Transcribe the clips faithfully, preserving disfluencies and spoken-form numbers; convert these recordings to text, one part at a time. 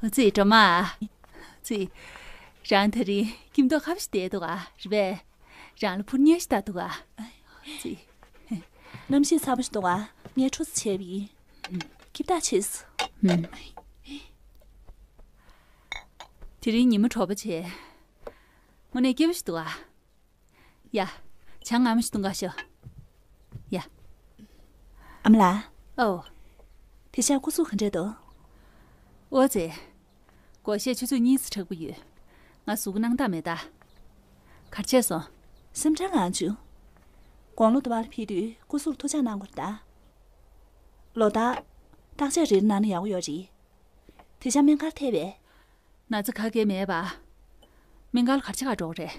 ཙི། སྒྲོལ་མ། ཙི། རང་དེ་རིང་སྐྱིད་མདོག་ཁ་པོ་ཞིག་བསྡད་འདུག་ག་རེད་པས། རང་ལ་འཕུར་མཉེ་ཞིག་ལྟ་འདུག་ག་ཙི། གནམ་གཤིས་ཚ་པོ་ཞིག་འདུག་ག་ངས་འཕྲོ་བརླག་བྱས་པ་ཡིན། སྐྱིད་པོ་བྱེད། དེ་རིང་ཉི་མ་དྲོ་པོ་བྱས། དངོས་གནས་སྐྱིད་པོ་ཞིག་འདུག་ག་ཡ། ཇ་མངར་མོ་ཞིག་འཐུང་ག་ཤོག་ཡ། ཨ་མ་ལགས། ཨོ། དེང་སང་སྐུ་གཟུགས་ག་འདྲས་འདུག་ཨོ་ཙི། སྒོར་གཞས་ཆུ་ཚོད་གཉིས་ཙམ་འཁྲབ་ཀྱི་ཡོད། ང་གཟུགས་སྣང་དག་མེད་ད། ག་རེ་བྱས་སོང་། སེམས་ཁྲལ་མ་བྱེད། དགུང་ལོ་དུ་བར་ཕེབས་དུས་སྐུ་གཟུགས་ཐུགས་ཅག་གནང་དགོས་རེད་ད། ལོ་ལྟར། བརྟག་དཔྱད་རེ་རེ་གནང་ན་ཡག་པོ་ཡོད་རེད། དེང་སང་སྨན་ཁང་ལ་ཐེབས་པས། ན་ཚ་ག་གེ་མེད་པ། སྨན་ཁང་ལ་ག་རེ་བྱེད་ག་འགྲོ་གི་རེད།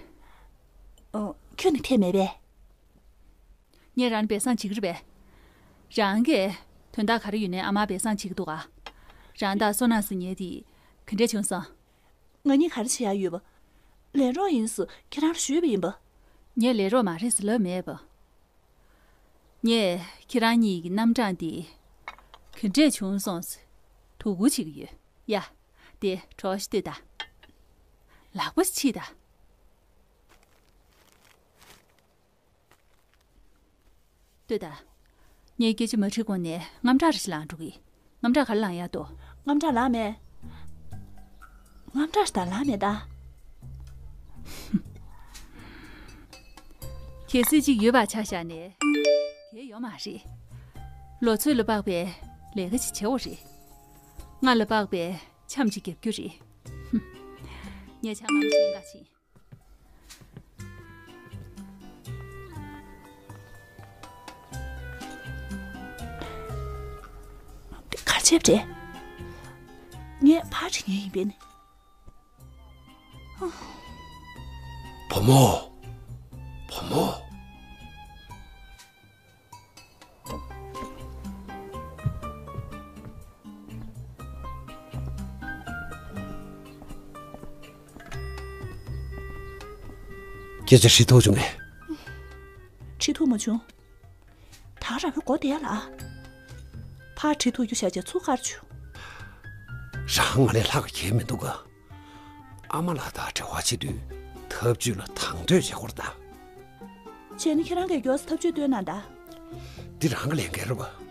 ཨོ། ཁྱོད་ནི་ཐེབས་མེད་པས། ངས་རང་སྦས་གསང་བྱེད་ཀྱི་རེད་པས། རང་གིས་དོན་དག་ག་རེ་ཡོད་ནའི་ཨ་མར་སྦས་གསང་བྱེད་ཀྱི་འདུག་ག་རང་དང་བསོད་ནམས་ཟེར་མཁན་དེ་ག་འདྲས་བྱུང་སོང་། ང་གཉིས་ག་རེ་བྱེད་ཡག་ཡོད་པ། ལས་རོགས་ཡིན་ཟེར་ཁྱེད་རང་ལ་ཞུས་པ་ཡིན་པ། ངས་ལས་རོགས་མ་རེད་ཟེར་ལབ་མེད་པ། ངས་ཁྱེད་རང་གཉིས་ཀྱི་རྣམ་གྲངས་འདི་ག་འདྲས་བྱུང་སོང་ཟེར་དོ་ཁུར་བྱེད་ཀྱི་ཡོད། ཡ། དེ་གྲོགས་ཤིག་ལྟོས་དང་། ལག་པ་ཕྱིས་དང་། ལྟོས་དང་། ངས་སྐད་ཆ་མ་དྲིས་གོང་ནས་དངངས་སྐྲག་རེ་ཞིག་ལངས་འགྲོ་གི། དངངས་སྐྲག་ག་རེ་ལངས་ཡག་འདུག་དངངས་སྐྲག་ལངས་མེད། དངངས་སྐྲག་ཞིག་ད་ལངས་མེད་ད། གལ་སྲིད་ཅིག་ཡོད་པ་ཆ་བཞག་ནས། གལ་ཡོད་མ་རེད། ལོ་ཚོད་ལ་དཔག་པའི་ལས་ཀ་ཅིག་བྱེད་དགོས་རེད། སྔ་ལ་དཔག་པའི་འཆམ་ཅིག་རྒྱབ་རྒྱུ་རེད། ངས་ཆང་ངམ་ཤེས་འགའ་ཕྱིན། ག་རེ་བྱས་པ་རེད། ངས་ཕར་དྲི་མཁན་ཡིན་པས་ནི། བུ་མོ། བུ་མོ། སྐད་ཆ་དྲིས་ཐུབ་བྱུང་ངས། དྲིས་ཐུབ་མ་བྱུང་། ད་རང་གི་མགོ་བདེ་ལ། ཕར་དྲིས་ཐུབ་རྒྱུ་བྱས་བྱས་ཚུར་ག་རེ་བྱུང་། རང་ང་ལས་ལྷག་གི་མི་འདུག་ག་ཨ་མ་ལགས་དང་འབྲེལ་བ་བྱེད་དུས་ཐབས་ཇུས་ལ་དང་དོད་བྱེད་དགོས་རེད་ད། བྱས་ན་ཁྱེད་རང་གིས་མགྱོགས་སུ་ཐབས་ཇུས་སྟོན་གནང་ད། འདི་རང་གི་ལས་འགན་རེད་པ།